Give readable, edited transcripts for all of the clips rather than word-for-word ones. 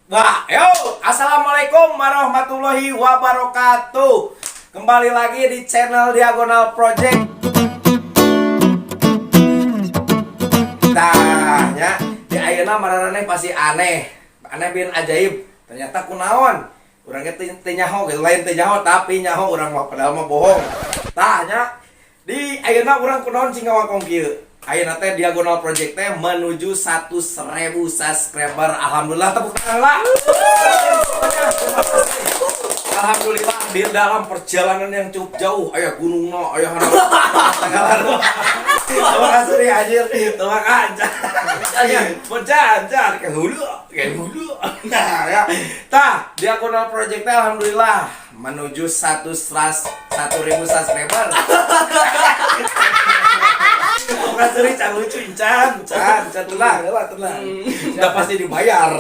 Wah, yo, assalamualaikum warahmatullahi wabarakatuh. Kembali lagi di channel Diagonal Project. Tah, nya, di ayeuna mararaneh pasti aneh. Aneh bin ajaib. Ternyata kunaon? Urangnya teu nyaho gitu, lain teu nyaho tapi nyaho urang mah, padahal mah bohong. Tah nya, di ayeuna urang kunaon cing ngawangkong kieu? Ayeuna teh Diagonal Project teh menuju 100.000 subscriber. Alhamdulillah, tepuk tangan lah. Alhamdulillah, di dalam perjalanan yang cukup jauh, aya gunung no, aya hana. Terima kasih nih anjir, terima kasih. Berjalan ke hulu, ke hulu. Nah ya, tah Diagonal Project teh alhamdulillah menuju 1.000 subscriber. Terima kasih nih, can lucu, can, can, can, tenang, tenang, tenang. Udah pasti dibayar.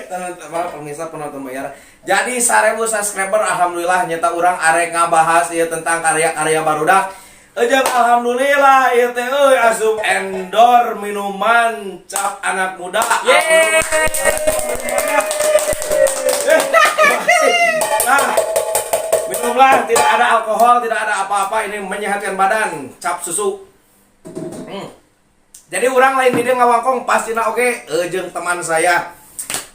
Teman-teman pemirsa, penonton bayar. Jadi 1000 subscriber, alhamdulillah, nyata urang arek ngabahas ya tentang karya-karya barudak. Ejeng alhamdulillah ieu teh euy asup endorse minuman cap anak muda. Yeay. Nah, minumlah, tidak ada alkohol, tidak ada apa-apa, ini menyehatkan badan, cap susu. Jadi urang lain di dieu ngawangkong pastina oke, jeung teman saya.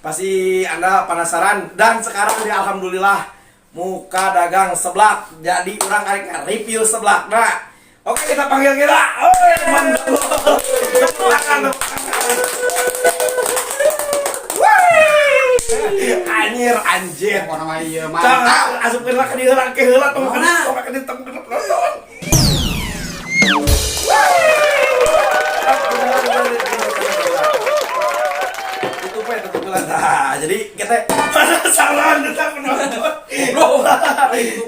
Pasti Anda penasaran dan sekarang dia alhamdulillah muka dagang seblak. Jadi urang arek review seblak. Nah, oke, kita panggil kita. Oh, teman. Tepuk tangan, tepuk tangan. Wih! Anjir, anjir. Pokoknya mah ieu Jangan mantap. Asupkeun lah ka dieu heula, ke heula, tong ka Mana? Tong ka dieu, tong ka penonton. Tutup ya, tutup lah. Nah, jadi kita penasaran tentang penonton.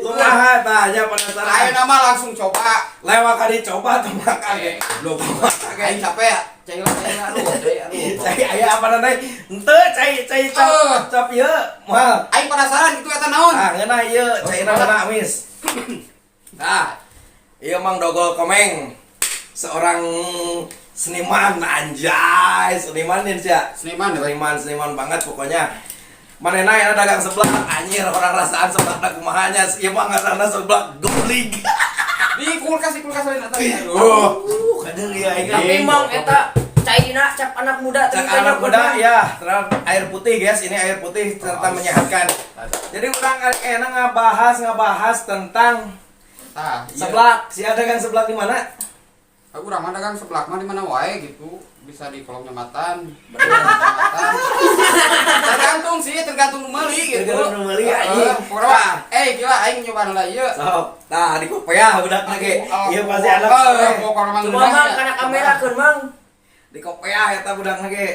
Kumaha tah nya penasaran. Ayo nama langsung coba. Lewat kali coba tuh makan. Belum. Makan. Aing capek ya. Cai lah, cai lah, aduh, cai, aduh. Cai aya apa nanti? Henteu cai cai cap Eh. cap ieu moal. Aing penasaran gitu eta naon. Ah, ngeunah ieu, caina ngeunah amis. Nah, ieu Mang Dogol Komeng. Seorang seniman, anjay, seniman nih sia. Seniman ya, Pak? Seniman, seniman banget pokoknya. Manehna yang dagang seblak, anjir, urang rasaan seblak da kumaha nya, ieu mah ngaranna seblak goblig. Di kulkas lain eta. Aduh. Kadeung ya aing. Tapi emang eta caina cap anak muda. Cak anak muda ya, terhadap air putih guys, ini air putih serta menyehatkan. Jadi urang enak ngabahas ngabahas tentang Tah, iya. seblak. Si ada dagang seblak di mana? Aku urang mah dagang seblak mah di mana wae gitu. Bisa di kolong jembatan, jembatan. Tergantung sih, tergantung nu meuli gitu. Tergantung nu meuli, Heeh, anjing. pokoknya mah, eh gila aing nyoba heula ieu. Sok, tah di kopeah budak lagi. Iya pasti anak Eh, soleh. pokoknya mah Cuma ngeunah mang ya. kana kamera keun, Mang. Di kopeah eta budak lagi.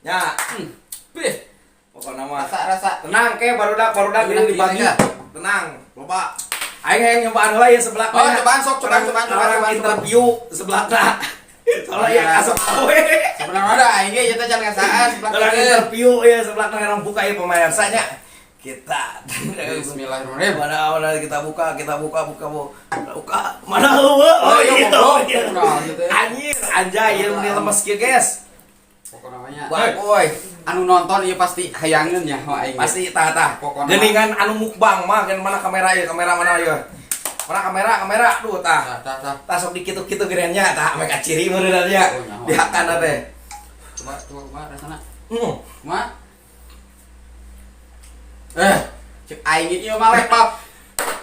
Ya, Bih, pokoknya mah. rasa rasa. Tenang ke barudak barudak ini Tenang, dibagi. iya. Tenang, loba. Aing hayang nyobaan heula ya seblak. Oh, cobaan sok, cobaan, cobaan, cobaan, Orang cobaan. interview seblakna. Soalnya ya kasep we. Sebenarnya ada aing ge ieu teh can ngasaan seblak Orang teh. interview ya seblakna, orang buka ya pemirsa nya. Kita Bismillahirrahmanirrahim. Mana mana kita buka, kita buka, buka, buka, buka. Mana lu? Oh, Oh, iya, iya, goblok. iya. Nah, gitu ya. Anjir, anjay, ieu meni lemes kieu, guys. Pokoknya namanya. Wah, boy. Anu nonton ieu pasti hayangeun ya mah aing. Pasti tah tah. Pokoknya. Geningan anu mukbang mah gen mana kamera ya, kamera mana ya? Mana kamera, kamera, duh tah. Tah tah tah. Tah sok dikitu-kitu gerennya, tah mereka ciri meureun nya. Oh, nyaho. Dihakan teh. Coba coba kumaha rasana? Kumaha? Eh, cek aing ieu mah level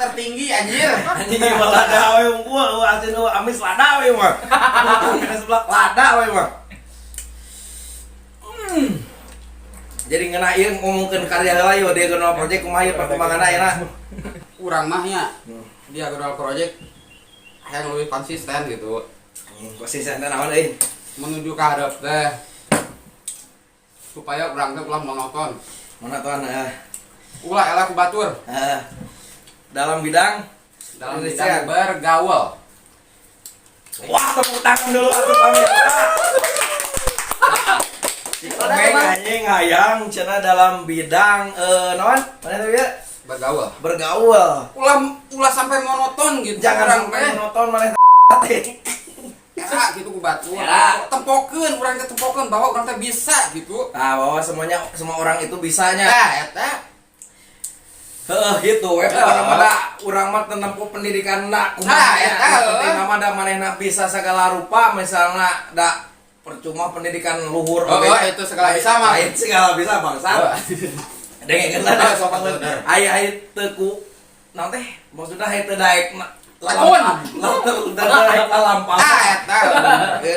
tertinggi anjir. Anjing mah lada we unggul, asin eueuh amis lada we mah. Kena seblak lada we mah. Jadi ngeuna ieu ngomongkeun karya heula ieu Diagonal Project kumaha ieu perkembanganna ayeuna? Urang mah nya Diagonal Project yang lebih konsisten gitu. Konsisten teh naon euy? Menuju ke hareup teh supaya urang teh ulah monoton. Monoton eh. Ulah elah ku batur. Dalam bidang dalam Indonesia. Bidang bergaul. Wah, tepuk tangan dulu atuh pemirsa. Si Komeng anjing hayang cenah dalam bidang naon? Mana tuh ya? Bergaul. Bergaul. Ulah ulah sampai monoton gitu. Jangan urang sampai teh. monoton maneh teh. Era gitu ku batur. Era. Tempokeun urang teh, tempokeun bahwa urang teh bisa gitu. Nah, bahwa semuanya, semua orang itu bisanya. Nah, eta. Heeh, gitu we. Pokona mah da urang mah teu nempuh pendidikan na kumaha Nah, nya. eta, Nu heuh. penting mah da manehna bisa segala rupa, misalnya da percuma pendidikan luhur Oh, oge. oh, itu segala bisa mah. Lain segala bisa, bangsat. Dengekeun lah da Oh, sok bener. Aya aya teu ku naon teh, maksudna aya teu daek Tekun. teu daek lalampah. Ah, eta.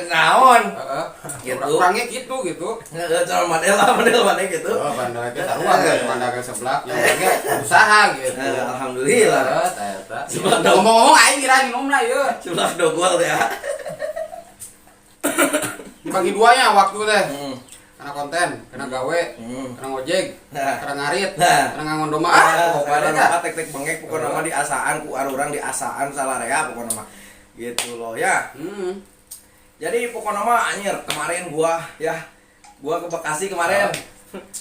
Naon Heeh. gitu. Urangnya gitu gitu. Heeh, cara model lah, model mana gitu. Oh, bandar ge sarua ge, bandar ge seblak yang orangnya usaha gitu. Alhamdulillah. Heeh, eta. Seblak dong. Ngomong-ngomong aing kira minum lah ieu. Sebelah dogol ya. Dibagi duanya waktu teh. Karena konten, karena gawe, karena ngojek, karena ngarit, karena ngangon domba. Ah, Ah, pokoknya pokoknya dah. mah tek-tek bengek, pokoknya mah di asaan ku arurang, di asaan salarea pokoknya mah. Gitu loh ya. Jadi pokoknya mah anjir kemarin gua ya, gua ke Bekasi kemarin.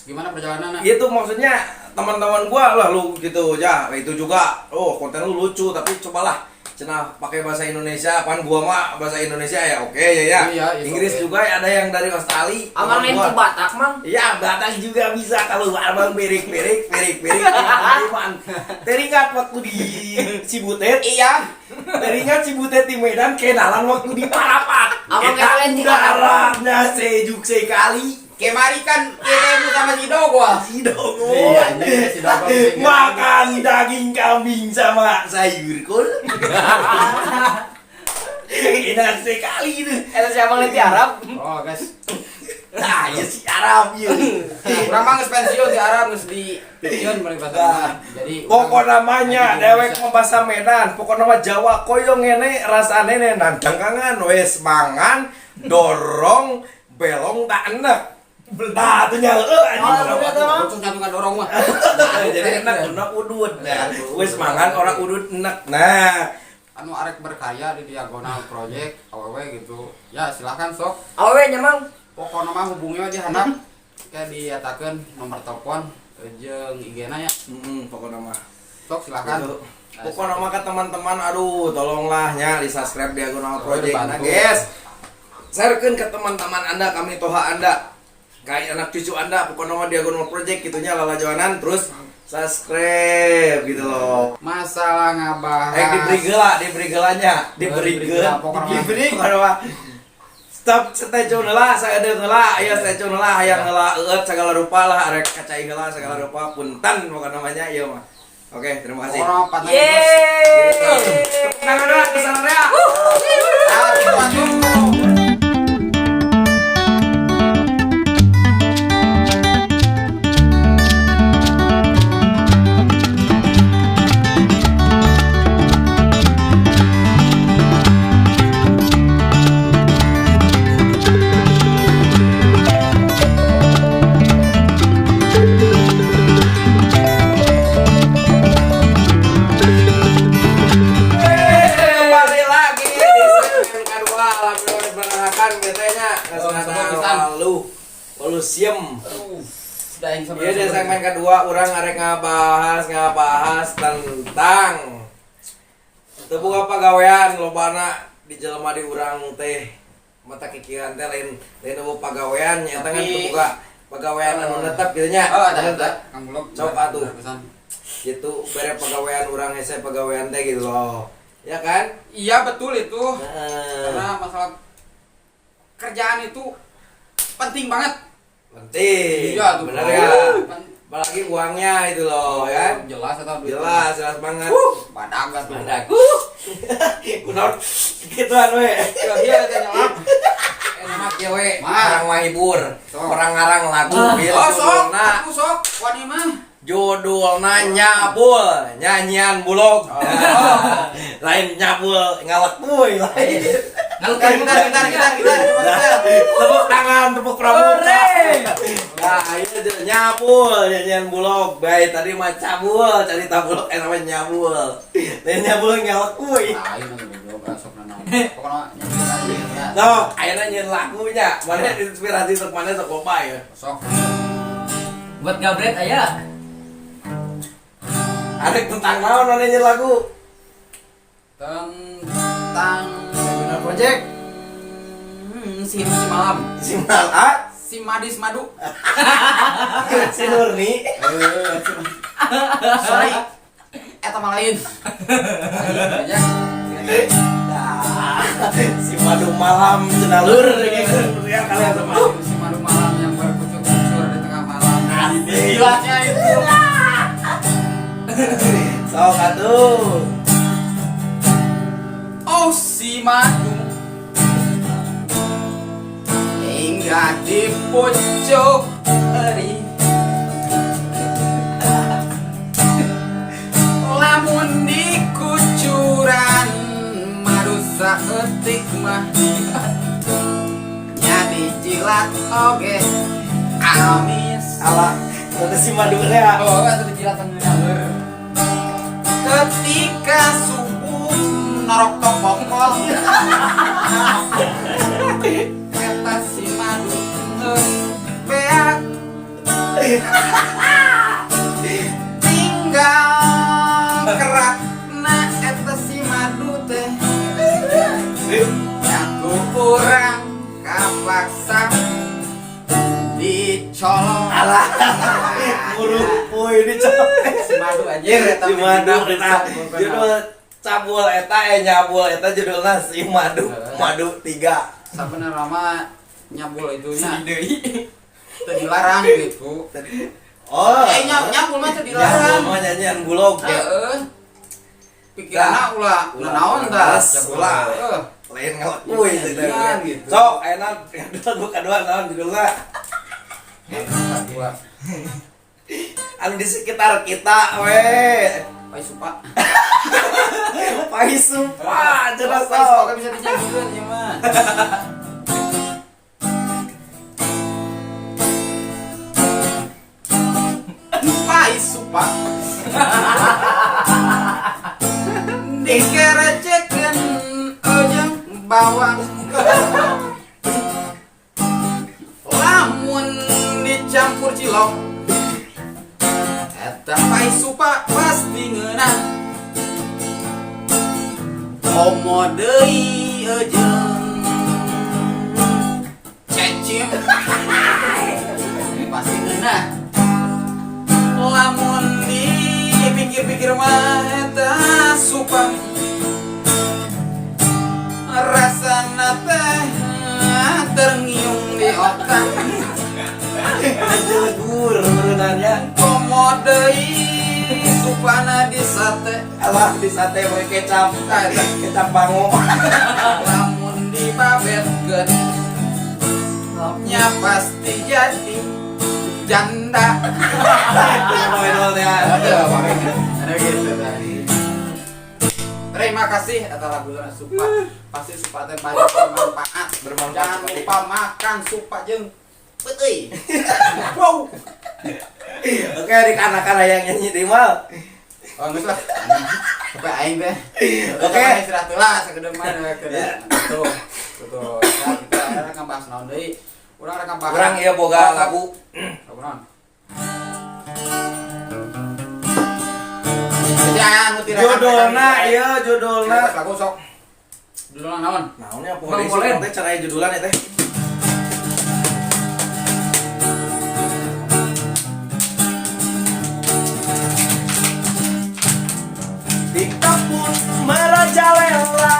Gimana perjalanan? Itu maksudnya teman-teman gua lah, lu gitu ya, itu juga oh konten lu lucu, tapi cobalah cenah pakai bahasa Indonesia, apaan gua mah bahasa Indonesia ya oke ya ya. Iya, it's Inggris okay. juga ada yang dari Australia. Abang Teman main gua. ke Batak, Mang. Iya, Batak juga bisa kalau abang berik berik berik berik. Teringat waktu di Cibutet. Iya. Teringat Cibutet di Medan, kenalan waktu di Parapat. Abang Eta yang lain di udaranya sejuk sekali. Kemari kan ketemu sama si Dogol. Si Dogol. Iya, iya, si Dogol. Makan daging kambing sama sayur kol. Enak sekali itu. Eta si abang lain di Arab. Oh, guys. Nah, ya si Arab ya. Urang mah geus pensiun di Arab, geus di pensiun balik bahasa Nah, Medan. Jadi pokok namanya lagi di dewek Indonesia. mah bahasa Medan, pokok nama Jawa koyo ngene rasane nang dangkangan wis mangan dorong belong tak enek. Nah, tuh nya heueuh anjing. Oh, bener tuh, Mang. Khusus nyatu dorong mah. Jadi enak enak udut. Nah, wis mangan orang udut enek. Nah, Anu arek berkarya di Diagonal Project awewe gitu. Ya, silakan sok. Awewe nya, Mang. Pokoknya mah hubungnya di handap kayak diatakeun nomor telepon jeung IG-na ya. Heeh, pokokna mah. Sok silakan. Gitu. Pokoknya mah ke teman-teman, aduh tolonglah nya di subscribe Diagonal Oh, Project nah dibantu. guys. Sharekeun ke teman-teman Anda, kami toha Anda. Kayak anak cucu Anda, pokoknya mah Diagonal Project gitunya lalajoanan terus subscribe gitu loh. Masalah ngabahas. Eh diberi geula, diberi geulanya, diberi Diberi geula. geula, pokoknya mah. Diberi pokoknya mah. Stop, stay tune lah, saya ada heula, aya stay tune lah, hayang heula eueut segala rupa lah, arek kacai heula segala rupa, punten pokoknya namanya ieu mah. Oke, terima kasih. Orang partner. Yeay. Tepuk tangan lah, kesana ya. Ah, gitu atuh. Kembali lagi di segmen kedua, alhamdulillah diperkenalkan BT-nya. Oh, sebut pisan. Lalu lalu siem. Sudah yang Iya, di segmen kedua orang arek ngabahas ngabahas tentang teu boga pagawean, lobana di jelema di urang teh mata kikiran teh lain lain eueuh pagawean nya kan Tapi- teu boga pagawean anu netep gitu nya. Oh, ada Bener ada. teh? Kang Bulog. Sok atuh. Pisan. Gitu bere pagawean urang hese pagawean teh gitu loh. Ya kan? Iya betul itu. Heeh. Karena masalah kerjaan itu penting banget. Penting. Iya tuh. Bener Bro. ya. Apalagi uangnya itu loh ya. Jelas atau duit. Jelas, jelas banget. Badag atuh. Badag. Kunaon gituan we. Ya dia teh nyelap. Enak ya we. Mah. Orang mahibur, Sok. orang ngarang lagu ieu Oh sok, judulna aku sok, wani mah. judulna nyabul, nyanyian bulog. Lain nyabul ngalek kuy lain. Gitar, gitar, gitar, gitar, gitar. Nah, tepuk tangan, tepuk pramuka. Nah, ini nyabul, nyanyian bulog. Baik, tadi mah cabul, cerita bulog, namanya nyabul. Lain nyabul ngalek kuy. Lain atuh goblok sok nanaon. Pokoknya nyanyi. Sok, ayeuna nyeun lagunya. Mana inspirasi sok mana sok loba ya. Sok. Buat gabret aya. Arek tentang naon mana nyeun lagu? Tentang Diagonal Project. Si hidup si malam. Si mal ah, Si madis madu. si Nurni. Sorry. Eta mah lain. Aja. Nah, si madu malam cenah lur gitu ya kalian sama. Si madu malam yang berkucur-kucur di tengah malam. Asik. Gilanya itu. Sok atuh. Oh si madu hingga di pucuk eri, lamun di kucuran madu saeutik mah nya dijilat oge amis. Alah, nanti si madu teh ya. Oh, atuh dijilat ngaleur. Ketika subuh norok topokol, eta si madu geus beak, tinggal kerakna eta si madu teh. Aku urang kapaksa dicolong. Alah, ngurupuy ini cok. Si madu anjir eta. Si madu eta judul cabul eta nyabul eta judulna si madu madu 3. Sabenerna mah nyabul itunya Sedih deui. teu dilarang gitu. Oh. Nyabul mah teu Nyabul dilarang. mah nyanyian bulog ya. Heeh. Pikiranna ulah nanaon tah. Ulah, ulah. Heeh. Lain ngelakuin gitu. Nyanyian gitu. Sok, ayeuna lagu kedua naon judulna? Kedua. Anu di sekitar kita we. Pai supa. Pai supa cenah Pai supa sok. bisa dinyanyikeun ieu mah. Pai supa. Dikerecekeun eujeung bawang. Lamun dicampur cilok, eta pai supa pasti ngeunah. Komo deui eujeung cecim, pasti ngeunah. Lamun dipikir-pikir mah eta supa rasana teh terngiung di otak. Jegur berenangnya. Komo deui supana di sate. Alah, di sate pakai kecap. Tah, eta. Kecap bango. Lamun dibabetkeun nya pasti jadi janda. Itu ya. Ada gitu tadi. Terima kasih atas lagu Supa. Pasti Supa teh banyak bermanfaat. Bermanfaat Jangan sekali. lupa makan supa jeung peuteuy. Wow. Oke, adik anak-anak yang nyanyi di mal. Oh, geus lah. Sampai aing teh. Oke. Istirahat heula sakedeung mah ke. Tuh. Tuh. Ya, kita rek ngabahas naon deui? Urang rek ngabahas. Urang ieu boga lagu. Lagu naon? Jadi aya anu direkam. Judulna ieu judulna. Lagu sok. Judulna naon? Naonnya Bang poho deui Polen. sih teh cara judulan ya teh. TikTok pun merajalela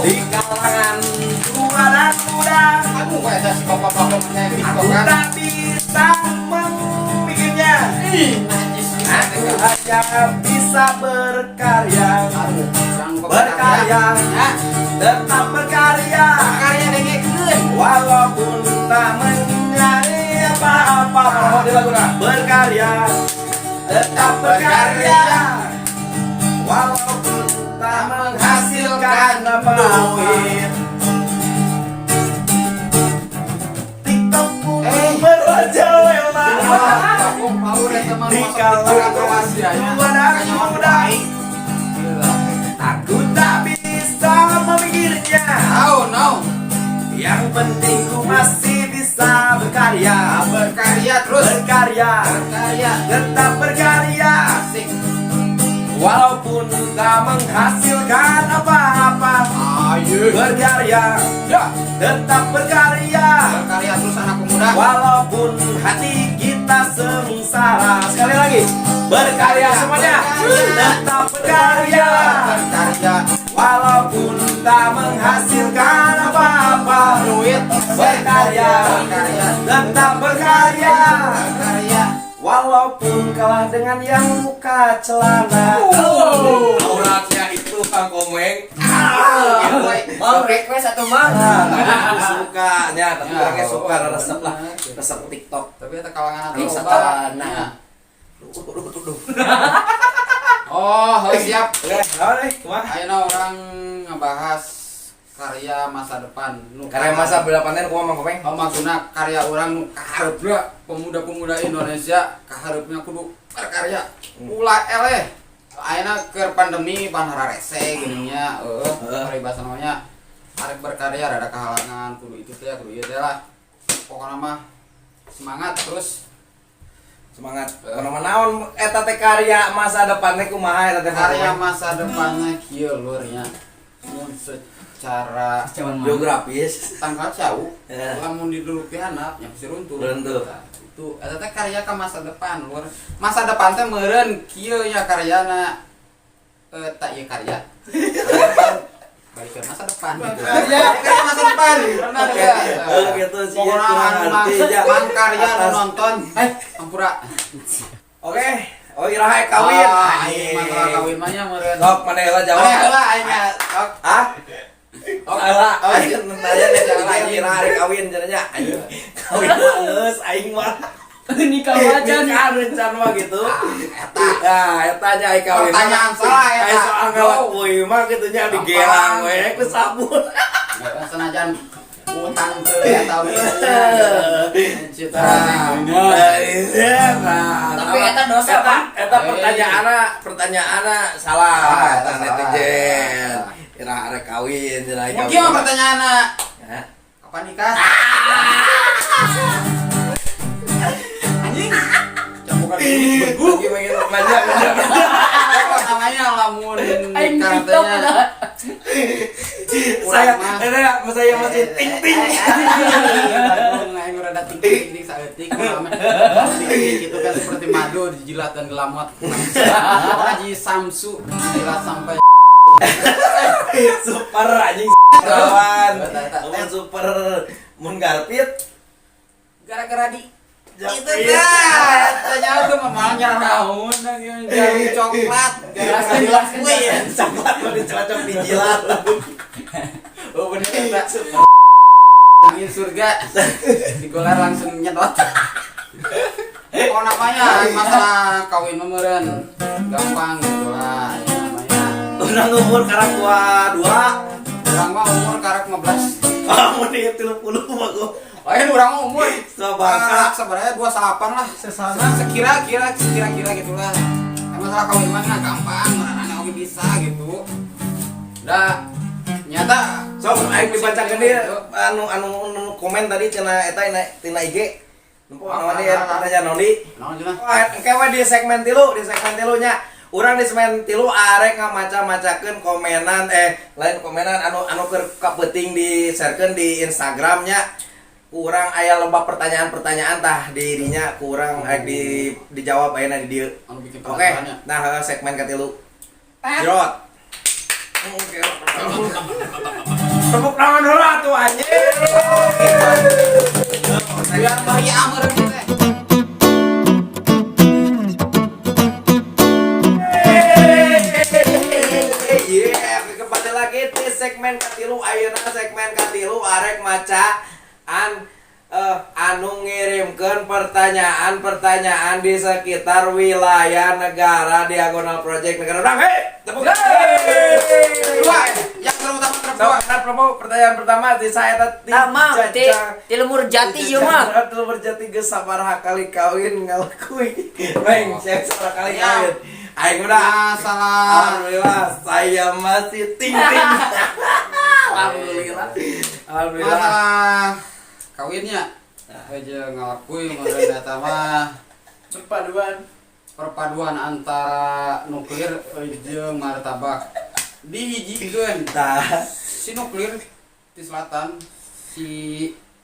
di kalangan tua dan muda. Aduh, kayak saya si bapak-bapak punya TikTok Aku kan. tak bisa memikirnya. Ih, najis bisa Aku hanya bisa berkarya. Aduh, jangan lupa Berkarya. Ya, Tetap berkarya. berkarya dengekeun. Walaupun tak menyanyi apa-apa. Mohon di lagu nah. Berkarya. Tetap berkarya. Walaupun tak menghasilkan apa-apa. Duit. TikTok pun Eh. merajalela. Kampung Paur ya teman Di masuk kalangan Kroasia ya. tua dan muda. Gila. Aku tak bisa memikirnya. Oh no. Yang penting ku masih bisa berkarya. Berkarya terus. Berkarya. Berkarya. Tetap berkarya. Asik. Walaupun tak menghasilkan apa-apa. Ayo. Berkarya, Ya, tetap berkarya. Berkarya terus anak pemuda. Walaupun hati kita sengsara. Sekali lagi, berkarya semuanya. Tetap berkarya. Berkarya. Walaupun tak menghasilkan apa-apa. Duit. Berkarya. Berkarya. Tetap berkarya. Berkarya. Walaupun kalah dengan yang buka celana. Auratnya itu Kang Komeng. Ah, gitu. Mau request atau mang? Ah, tapi aku suka nya, tapi Ya, orangnya suka oh, resep lah. bener. Resep TikTok. Tapi eta kalangan Ih, loba. satana. Ya. Duh, duh, duh, duh. Oh, heuh, siap. Oke, naon nih? Kumaha? Ayeuna urang ngebahas karya masa depan. Nu Karya masa depan kumaha, Mang Komeng? Oh, maksudna karya urang nu kahareupna pemuda-pemuda Indonesia kahareupna kudu berkarya. Ulah eleh. Ayeuna keur pandemi pan hararese geuning nya, heuh, Heeh. paribasa namanya arek berkarya rada kehalangan, kudu itu teh, kudu ieu teh lah. Pokokna mah semangat terus. Semangat. Kumaha naon eta teh karya masa depan teh kumaha eta teh, Mang Karya Komeng? masa depannya kieu lur nya. Mun secara Geografis. tanggal jauh, Ya. lamun diduluki handap nya pasti runtuh. Runtuh. Nah, itu eta teh karya ka masa depan lur. Masa depan teh meureun kieu nya karyana, tak ieu karya. Balik ke masa depan gitu. Karya masa depan. Benar Oke. ya. Oh, gitu sih, ya, Pokoknya kurang anu mah ngerti, ya. mangkarya nu Atas. nonton. Ampura. Oke. Oh, iraha kawin. Ah, aing masalah kawin mah nya meureun. Sok maneh heula jawab. Maneh heula aing nya. Sok. Ah? Oh, Salah, oh, aing nanya deh Salah, aing anjing. iraha arek kawin cenah nya. Anjing. Kawin mah geus aing mah. Nikah aja nih. Nikah rencana mah gitu. Eta. Nah, eta nya aing kawin. Pertanyaan salah eta. Aing soal ngalakui mah kitu nya digelang we ku sabun. Senajan utang teu ya tau gitu. Nah, iya, nah, Tapi eta dosa, eta, Pak. Eta pertanyaanna, pertanyaanna salah Salah, eta salah. netizen. Iraha arek kawin cenah aing Mungkin mah pertanyaanna Hah? kapan nikah? Anjing. Cambukan duit begu. Lagi pengen manja manja. Apa namanya lamun Aing nikah TikTok teh nya. udah. Saya Urang mah. eta saya masih ting ting. Aing aing rada ting ting ting saeutik ting gitu kan, seperti madu dijilat dan dilamot. Haji Samsu dijilat sampai Super anjing kawan. Mun super mun garpit gara-gara di Japit. itu dah tanya tuh mah malah naon jarum coklat gara-gara Jelaskan, Wih, jelaskan. Coklat mau dicocok dijilat. Oh bener eta. Angin surga digolar langsung nyedot. Oh namanya masalah kawin mah meureun gampang gitu lah ya namanya. Urang umur karak dua dua. Urang mah umur karak 15. Ah, mun ieu 30 mah gua. Lain urang mah umur Sabangka. karak sebenarnya 28 lah. Sesana. Sekira-kira sekira-kira gitulah. Eh, masalah kawin mah nah, gampang, marana oge bisa gitu. Dah nyata. Sok aing dibacakeun deui anu anu anu komen tadi cenah eta tina IG. Nempo naon ieu pertanyaan Noni. Naon cenah? Wah, engke we di segmen tilu, di segmen tilu nya. Urang di segmen tilu arek ngamaca-macakeun komenan, lain komenan, anu anu keur kapeuting di sharekeun di Instagramnya. Kurang aya loba pertanyaan-pertanyaan tah di dinya kurang arek di dijawab ayeuna di dieu. Anu bikin Oke, penasarannya. nah segmen katilu. Jirot. Oke. Tepuk tangan heula tuh anjing. Biar meriah meureun teh. Yeah, kembali lagi di segmen katilu. Ayeuna segmen katilu arek macaan anu ngirimkeun pertanyaan-pertanyaan di sekitar wilayah negara Diagonal Project negara urang. Hei, tepuk tangan. Dua, yang terutama terbuka. Sok, promo pertanyaan pertama di saya tadi. Tah mang, ti ti lemur jati ieu mah. Ti Lemur Jati geus sabaraha kali kawin ngalakui. Meng, saya sabaraha kali Ya. kawin. Aing udah. Masalah Alhamdulillah, saya masih ting ting. Alhamdulillah. Alhamdulillah. Masalah kawinnya aja ngalakui meureun eta mah Perpaduan. Perpaduan antara nuklir jeung martabak dihijikeun. Nah, Si nuklir di selatan, si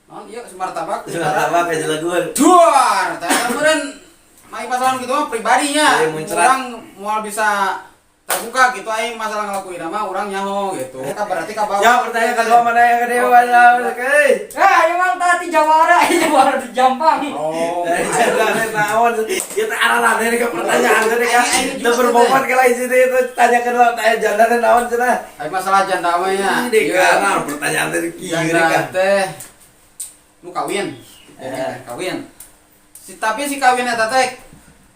naon ieu, si martabak. Si martabak ka Cilegon. Duar, tah meureun mai masalah gitu mah pribadinya. Jadi muncrat. Urang moal bisa terbuka gitu, aing masalah ngelakuin mah urang nyaho gitu. Ka berarti ka bawah. Ya, pertanyaan kedua mana yang kedua? Oke. Ah, emang tadi jawara, jawara di Jampang. Oh, Dari janda naon? Kita arah ke pertanyaan tadi kan. Aing Itu juga berbobot ke lain situ itu tanya ke tanya janda naon cenah. Aing masalah janda mah nya. Ini kan pertanyaan tadi kiri Janda kan. teh nu kawin. Eh. Kawin. Si tapi si kawin eta teh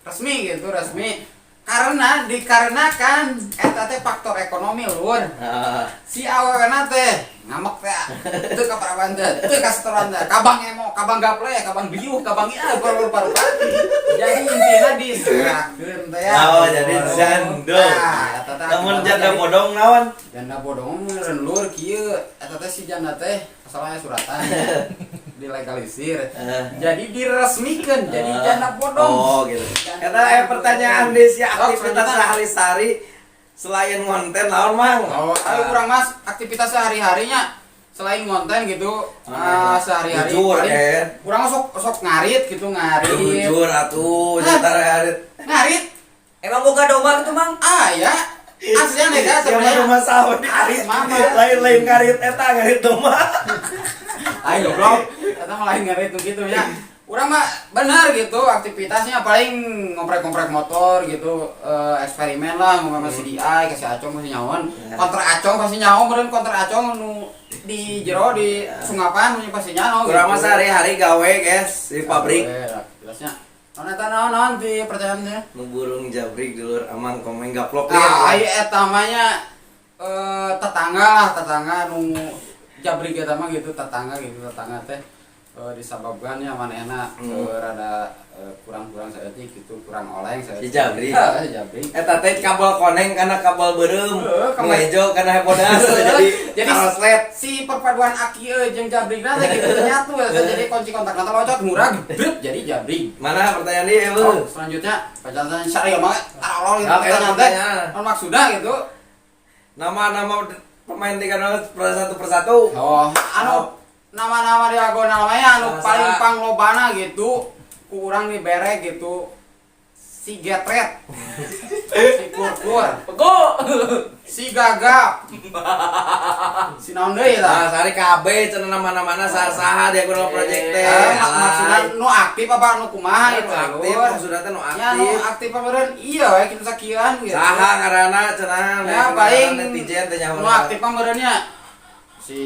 resmi gitu, resmi. Karena dikarenakan eta teh faktor ekonomi, lur. Ah. Si awewena teh ngamek teh, teu ka parawan teh, teu ka setoran teh, ka Bang Emo, ka Bang Gaple, ka Bang Biuh, ka Bang ieu rupa-rupa. Jadi intinya diserahkeun teh ya. Oh, jadi jando. Nah, eta teh Namun akibatna janda jadi- bodong naon? Janda bodong meureun, lur, kieu eta teh si janda teh asalnya suratan dilegalisir. Eh. Jadi diresmikan jadi Eh. janda bodong. Oh, gitu. Janda Eta pertanyaan Des ya, Oh, aktivitas selanjutnya. sehari-hari selain konten naon, Mang? Oh, lalu kurang mas aktivitas sehari-harinya selain konten gitu, Ah, sehari-hari jujur, paling eh. kurang sok sok ngarit gitu, ngarit. Jujur atuh, Hah? ngarit. Ngarit. Emang boga domba gitu, Mang? Ah ya, aslinya nih kan Siapa sebenarnya rumah sawah ngarit. Mama. Lain-lain ngarit eta ngarit domba. Ayo goblok, eta mah lain ngarit tuh gitu ya. Urang mah benar gitu aktivitasnya paling ngomprek-ngomprek motor gitu, eksperimen lah ngomong sama CDI kasih acong pasti nyawan. Ya. Kontra acong pasti nyaho meureun, kontra acong nu di jero di sungapan nu pasti nyaho. Urang mah sehari-hari gawe, guys, di pabrik. Gawe, aktivitasnya naon eta, naon naon di pertanyaannya? Nu burung jabrik dulur Amang Komeng gaplok. Ah, aya eta mah nya, tetangga lah, tetangga nu jabrik eta mah gitu, tetangga gitu, tetangga teh disababkan ya manehna rada kurang-kurang saeutik gitu, kurang oleng saeutik. Si jabrik. Heeh, si jabrik. Eta teh kabel koneng kana kabel beureum. Heeh, Nu hejo kana bodas jadi Jadi karoslet. Si perpaduan aki jeung jabrikna teh gitu nyatu ya, jadi kunci kontak nanti locot murah gede jadi jabrik. Mana pertanyaan dia, Oh, Bu? selanjutnya pertanyaan syariah banget, tarolol gitu Oke, pertanyaan teh. pertanyaan. Naon maksudna gitu? Nama-nama pemain tiga nol persatu persatu. Oh, anu nama-nama diagonal mah ya, anu Masa? paling panglobana gitu ku urang dibere gitu si Getret, si Kurkur, Go. si Gagap, si naon deui Nah, tah? sari KB cenah nama-namana saha-saha Diagonal Project teh. Eh, maksudna nu aktif apa nu kumaha Nu itu? aktif, Lur? maksudna teh nu Ya nu aktif. aktif apa meureun? Iya we kitu sakian gitu. Saha ngaranna cenah? Ya paling netizen teh nyaho. nu aktif mah meureun nya si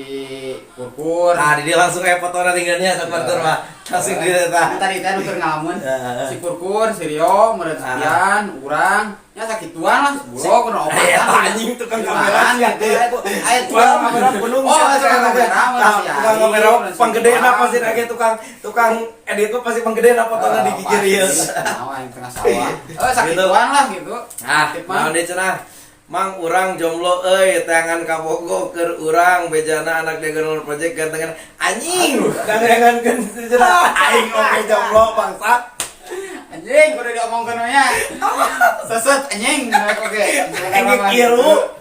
Kurkur. Nah, di dia langsung kayak fotona tinggalnya sok batur mah. Langsung di eta. Tadi teh nu keur ngalamun. Heeh. Si Kurkur, si Rio, meureun sekian, urang, ya sakituan lah, bulog nu Eh, opatan. eta anjing tukang kamera ya. Aya Tukang kamera penuh. Oh, tukang kamera mah Nah, si tukang Ari, kamera meureun si panggedena Iwan. pasti lagi tukang tukang edit mah pasti panggedena fotona di gigir ieu. Nah, aing tengah sawah. Eh, sakituan lah gitu. Ah, Aktif mah. naon deui cenah? Mang, urang jomblo euy, teangan kabogoh keur urang bejana anak Diagonal Project gantengan anjing. Gantengan cenah aing oge jomblo bangsat. Anjing, udah diomongkeun we nya. Seset anjing, oke. Aing kiru.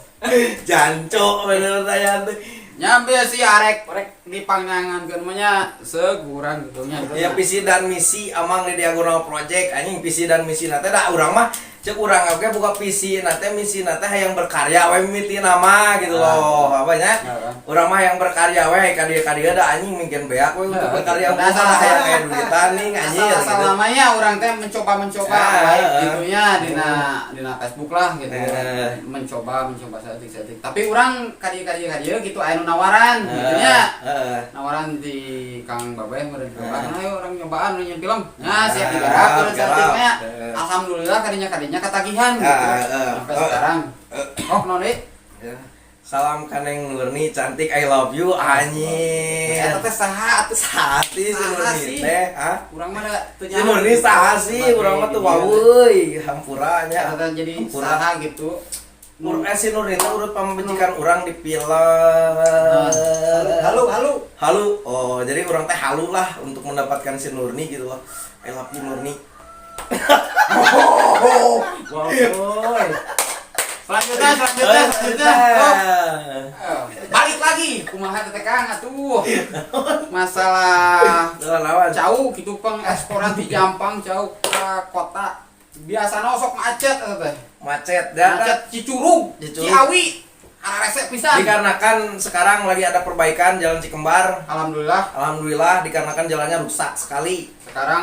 Janco bener pertanyaan teh. Nyampe si arek rek dipangangankeun mah nya segurang gitu nya. Ya, visi dan misi Amang di Diagonal Project anjing, visi dan misi nate da urang mah cek urang oge buka visi nate, misi nate hayang berkarya we mimiti nama gitu loh, apa nya, urang mah yang berkarya we ka dieu ka dieu da anjing mungkin beak we untuk berkarya Nah, mah salah- hayang kayak duitan nih anjing gitu. Asal namanya urang teh mencoba-mencoba Ah, baik ah. gitunya dina dina Facebook lah gitu. Eh. Mencoba mencoba saeutik saeutik. Tapi urang ka dieu ka dieu ka dieu gitu aya nu nawaran gitu nya. Heeh. Nawaran di Kang Babeh meureun cobaan, Eh. ayo urang nyobaan nu nyieun film. Nah, siap Ah, digarap meureun garap. saeutik nya. Eh. Alhamdulillah kadinya kadinya ketagihan gitu. Ah, ah, Sampai ah. sekarang. Eh. Oh, naon deui? Ya. Salam kaneng Nurni cantik, I love you anjing. Eta teh saha atuh? Sati si Saha Nurni sih? teh, hah? Urang mah da teu Si Nurni saha sih? Urang mah tuh waweuy, hampura nya. Eta teh jadi Hampura. saha gitu. Eh, si Nurni teh urut pamajikan urang di film. Halu, halu. Halu. Oh, jadi urang teh halu lah untuk mendapatkan si Nurni gitu loh. I love you, Nurni. Wow, boy. Selanjutnya, selanjutnya, selanjutnya. Oh. Balik lagi, kumaha teh, Kang, atuh. Masalah Lawan lawan. jauh gitu, pengeksporan di Jampang jauh ke kota. Biasana sok macet eta teh. Macet dan Macet Cicurug, Cicurug. Ciawi, arese pisan. Dikarenakan sekarang lagi ada perbaikan Jalan Cikembar. Alhamdulillah. Alhamdulillah, dikarenakan jalannya rusak sekali. Sekarang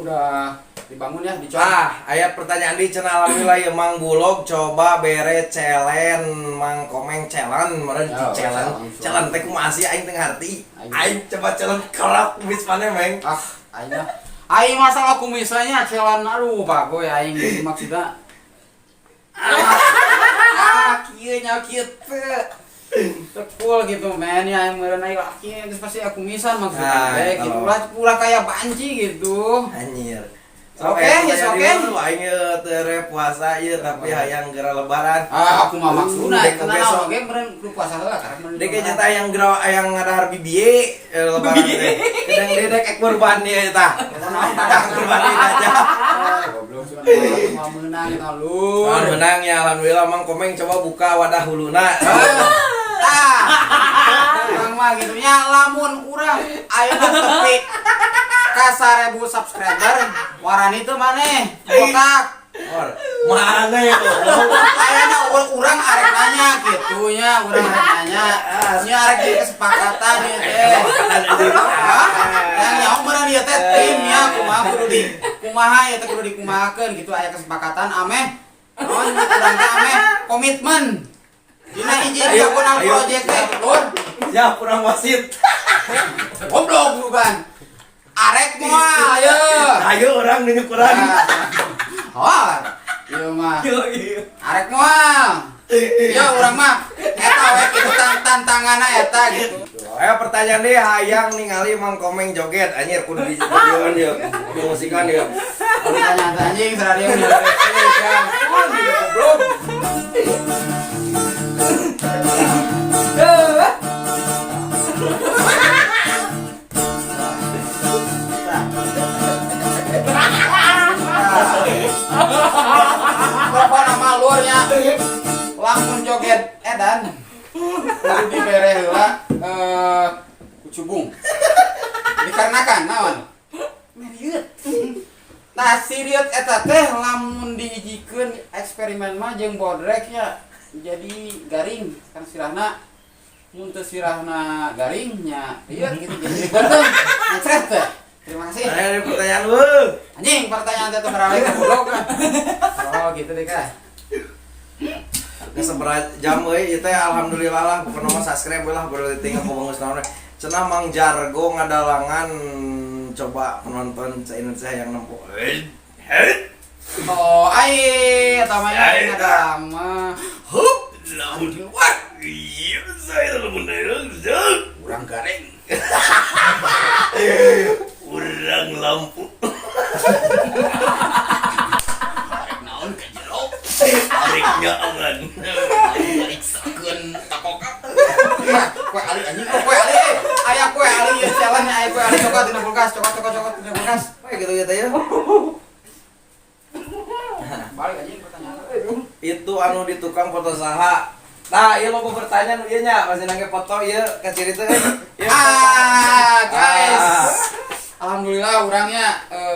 udah dibangun ya, dicor. Ah, aya pertanyaan di cenah, alhamdulillah ya Mang Bulog, coba bere challenge Mang Komeng, challenge meureun. Ya, challenge. Challenge. Challenge teh kumaha sih, aing teu ngarti. Aing. Aing coba challenge kerap kumis maneh, Meng. Ah, aing mah. Aing masalah kumisanya challenge, aduh, bagoy aing gitu maksudnya. Ah, kieu nya kieu teh. Tekul gitu men ya, aing meureun aing laki geus pasti aku kumisan maksudnya Nah, teh gitu kalau- lah, ulah kayak banci gitu. Anjir. Oke, yes, oke. Aing ieu teu re puasa ieu, tapi hayang geura Lebaran. Ah, aku mah maksudna Dek kenal besok. oge meureun kudu puasa heula karena meureun. Dek nyata yang geura hayang ngadahar bibie Lebaran teh. Kadang dia dek kurban ieu tah. Tah kurban ieu aja. Goblok sih mah meunang eta lu. Mohon menang ya, alhamdulillah. Mang Komeng coba buka wadah huluna. Ah, urang mah gitu nya, lamun urang ayeuna tepi ka 1000 subscriber, warani teu maneh botak? Or, mana ya goblok? Ayeuna urang arek nanya gitu nya, urang arek nanya nya, arek di kesepakatan ieu teh. Yang nyaho meureun ieu teh tim nya, kumaha kudu di kumaha ieu teh, kudu dikumahakeun gitu, aya kesepakatan ameh naon urang teh, ameh komitmen dina hiji Ayo, diagonal ayo. Project teh, lur. Ya kurang wasit. Goblok bukan. Arek moal ayo. Ayo orang nunjuk kurang. Oh, ieu mah. Yo iya. Arek moal. Ya urang mah eta we kitu tantanganna eta gitu. Ayo pertanyaan deh, hayang ningali Mang Komeng joget, anjir, kudu di videoan ya, dimusikan ya. Pertanyaan anjing sararea. Goblok. Pokokna mah lurnya lamun joget edan kudu dibere heula kucubung. Dikarenakan naon? Meriut. Nah, siriut eta teh lamun dihijikeun eksperimen mah jeung bodrek nya jadi garing kan sirahna, mun teu sirahna garingnya riut gitu, jadi ribet ngecret teh. Terima kasih. Ayo ada pertanyaan lu. Anjing, pertanyaan teh beralih ke goblok. Oh, gitu deh kah. Geus seberapa jam euy ieu teh, alhamdulillah lah, pokokna mah subscribe we lah, baru tinggal ku naon. Cenah Mang Jargo ngadalangan, coba penonton se Indonesia yang nempo. Oh, ai eta mah Ai, ada mah. Hup, lamun wah. Iya, saya lamun Urang garing. urang lampu. Naon ka jero? Ariknya aman. Periksakeun takokap. Kue ali anjing, oh, kue ali. Eh. Aya kue ali ieu jalan, aya kue ali cokot dina kulkas, cokot cokot cokot dina kulkas. Kayak gitu gitu ya. Balik anjing pertanyaan. Itu anu di tukang foto saha? Nah, iya lo mau bertanya nu ieu nya, masih nangge foto ieu ka ciri teh. Ieu. Ah, guys. Ah. Alhamdulillah orangnya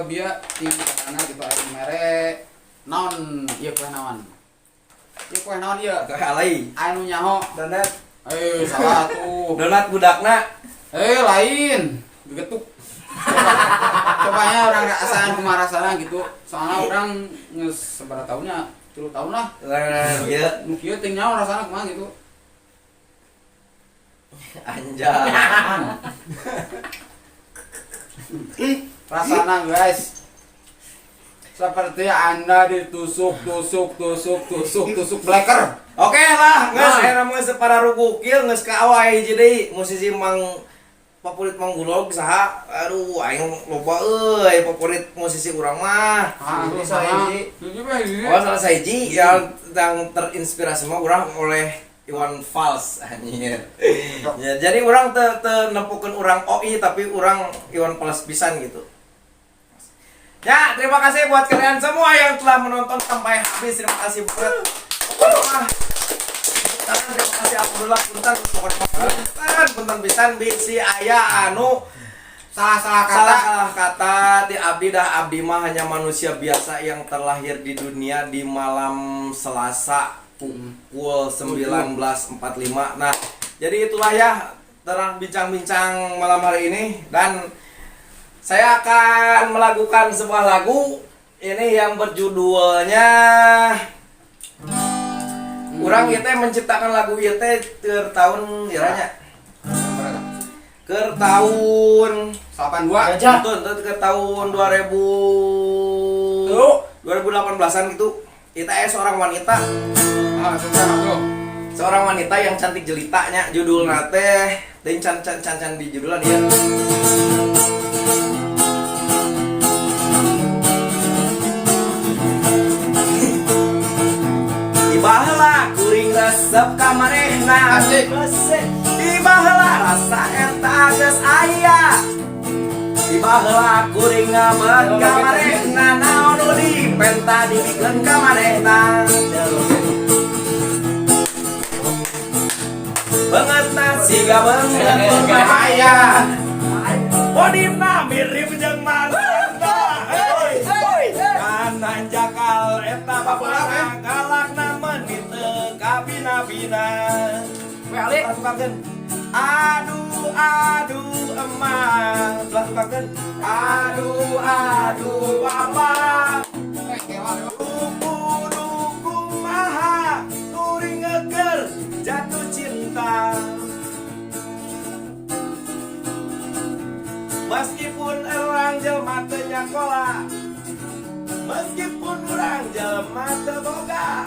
bieu di kana gitu aya mere naon ieu, kue naon? Ieu kue naon ieu? Kue alai. Anu nyaho. Donat. Eh, salah tuh. Donat budakna. Eh, lain. Gegetuk. Cobanya urang rasaan kumaha rasana gitu. Soalnya urang geus sabaraha tahunnya? 3 tahun lah. Ieu Nu kieu teh nyaho rasana kumaha gitu. Anjay. Rasana, guys. Seperti Anda ditusuk, tusuk, tusuk, tusuk, tusuk blacker. Oke lah, geus Nah. ayeuna mah geus para rugukil, geus ka awal hiji deui musisi Mang favorit Mang Gulog saha? Aduh, aing loba euy favorit musisi urang mah. Ah, Ini salah. hiji. Hiji mah hiji. Oh, salah sahiji yang terinspirasi mah urang oleh Iwan Fals, anjir. Ya, jadi urang teu teu nempukeun urang OI, tapi urang Iwan Fals pisan gitu. Ya, terima kasih buat kalian semua yang telah menonton sampai habis. Terima kasih banget. Wah. Tangan, terima kasih, alhamdulillah. Punten pokoknya, punten punten pisan bisi aya anu Salah-salah kata. Salah salah kata di abdi, dah abdi mah hanya manusia biasa yang terlahir di dunia di malam Selasa pukul 19.45. Nah, jadi itulah ya terang bincang-bincang malam hari ini dan saya akan melakukan sebuah lagu ini yang berjudulnya. Urang ieu teh menciptakan lagu ieu teh keur tahun iranya keur tahun 82. Gajah. Betul, itu ke tahun 2000 2018-an gitu. Kita seorang wanita, Ah, sebentar tuh. Seorang wanita yang cantik jelitanya, judulna teh teh can can can can di judulan ya. Ti baheula kuring resep ka manehna. Asik. Ti baheula rasa eta geus aya. Ti baheula kuring ngebet ka manehna. Naon nu dipenta dibikeun ka manehna. Beungeutna siga beungeut bahaya. Bodina mirip jeung Marshanda. Kanan jakal eta bapana galakna meuni teu kabina-bina. We Ali. Lakukan. Aduh, aduh, emak. Lakukan. Aduh, aduh, bapak. Kudu kumaha kuring ngeger jatuh cinta. Meskipun erang jelma teu nyakola, meskipun urang jelma teu boga,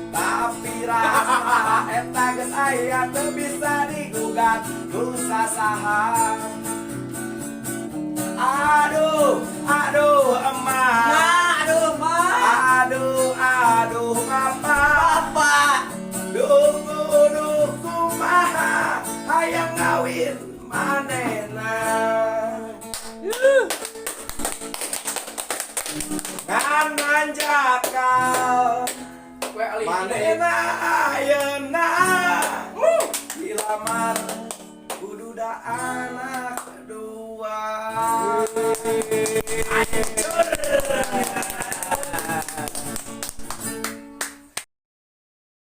tapi rasa eta geus aya teu bisa digugat ku sasaha. Aduh, aduh, emak. Aduh, Ma. Aduh, aduh, apa? Apa? Duh, kudu kumaha hayang ngawin manehna. Ngan jakal We Ali. Manehna ayeuna dilamar kudu da anak dua. Hancur.